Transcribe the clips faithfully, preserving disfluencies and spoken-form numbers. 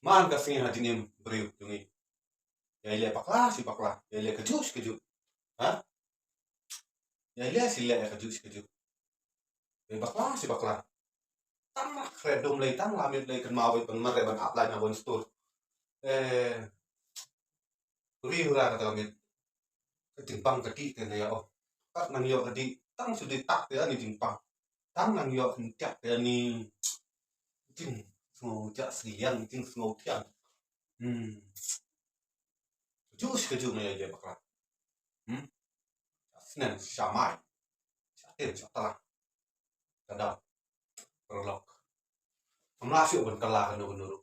Man ka sngi ha jingim briew jong ngi. Ïa leh bakla shi bakla, ïa leh kajuh shi kajuh. Ha? Ïa leh shi leh kajuh shi kajuh. Ïa bakla shi bakla. Tang la khreh dum lei, tang la miet lei, kynmaw ban mareh ban ap lai na ban stur. Eh, ri hura kata ka miet. Ka jingpang ka dih te na ïa, oh. Kat nang ïoh ka dih, tang shu dih tak te ani jingpang. Tang nang ïoh ka dih tak te ani jingsngew jah sliang, jingsngew thiang. Hmm. Kajuh shi kajuh nga ïa leh bakla. Hmm. Sha sneng sha mai. Sha tim sha tla. Ka dei. Paralok. Ngam lah shuh ban kylla kano kano ruh.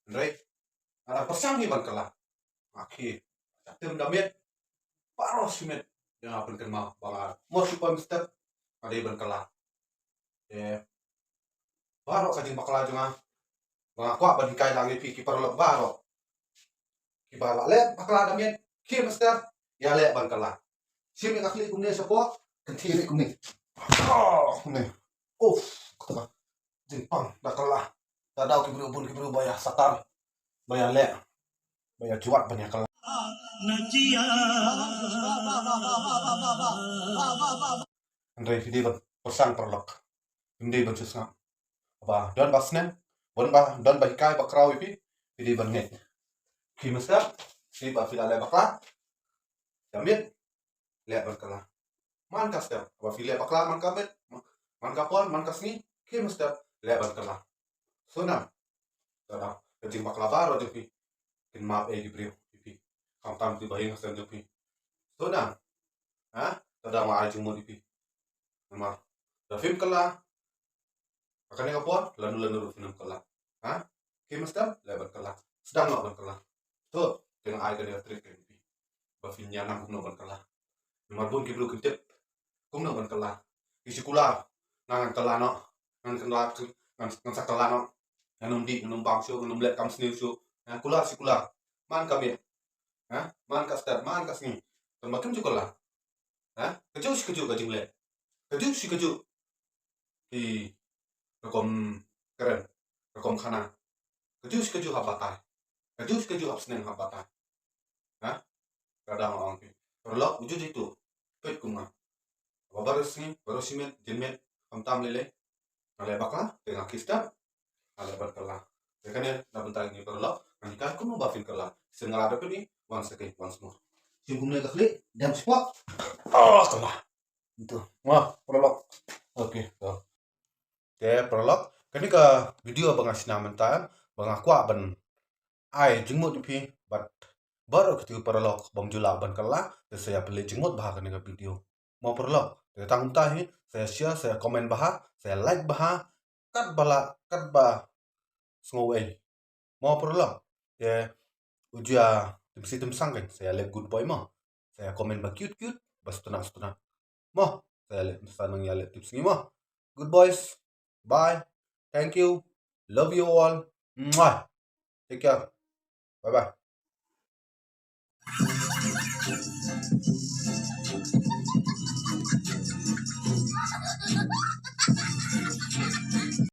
Hynrei nga dang pyrshang hi ban kylla. Nga khie. Sha tim da miet. Baroh shi miet. Ïa nga pynkynmaw ba nga mut shu poi mynstep. Nga dei ban kylla. Te baroh ka jingbakla jong nga ba nga kwah ban hikai lang ïa phi ki paralok baroh. Kiba la leh bakla da miet, khie mynstep, ïa leh ban kylla. Shim ïa ka khlieh kumne shapoh, kynthih ïa kumne. Oh, kumne. Uf, kata ka jingpang da kylla. Ka dei ki briew bun ki briew ba ïa satar, ba ïa leh, ba ïa jwat ban ïa kylla. Hynrei phi dei ban pyrshang paralok. Phim dei ban shu sngap. Ba don ba sneng, don ba, don ba hikai ba khraw ïa phi, phi dei ban ngeit. Khie mynstep, phi ba phi la leh bakla da miet, leh ban kylla. Man ka step, ba phi leh bakla man ka miet, man ka por, man ka sngi, khie mynstep, leh ban kylla. Sngewthuh. Ka dei ka jingbakla baroh jong phi. Kin map ei ki briew ïa phi. Khamtam kiba ïeng ha seng jong phi. Sngewthuh. Ha? Ka dei ma ai jingmut ïa phi. Namar da phim kylla ha kane ka por, lano lano ruh phin ym kylla. Ha? Khie mynstep, leh ban kylla. Sdang noh ban kylla. To, te nga ai kane ka trick ïa phi. Ba phin ïa nang kumno ban kylla. Namar bun ki briew kin tip kumno ban kylla. Ki shu kylla. Ngan kylla noh. Ngan kylla, ngan, ngan sa kylla noh. Ngan ym dih, ngan ym bam shuh, ngan ym leh kam sniew shuh. Ngan kylla, shu kylla. Man ka miet. Ha? Man ka step, man ka sngi. Tang ba kim ju kylla. Ha? Kajuh shi kajuh ka jingleh. Kajuh shi kajuh ki rukom kren, rukom khana. Kajuh shi kajuh hap batai. Kajuh shi kajuh hap sneng hap batai. Ha? Ka dei ma ong phi. Paralok, u ju jitu. Peit kum nga. Ba baroh sngi, baroh shi miet, jin miet, khamtam lei lei. Nga leh bakla, te nga khie step. Nga leh ban kylla. Te kane na bynta ngi paralok, ngan hikai kumno ba phin kylla. Shisien nga la dep pyni, once again, once more. Shim kumne ka khlieh, dem shapoh. Oh, kylla. Ito. Wah, paralok. Okay, go. Te paralok, kane ka video ba nga shna mynta, ba nga kwah ban ai jingmut ïa phi, bad baroh kito ki paralok bym ju lah ban kylla, te sa ïa pynleit jingmut bha ha kane ka video. Mo paralok, te tang kumta hi, sa ïa share, sa ïa comment bha, sa ïa like bha, katba lah, katba sngew ei. Mo paralok, te u ju ïa tim si tim sang kan, sa ïa leh good boy mo. Sa ïa comment ba cute cute, ba sngewtynnat sngewtynnat. Mo, sa ïa leh, sa nang ïa leh tips ngi mo. Good boys. Bye. Thank you. Love you all. Mwah. Take care. Bye bye.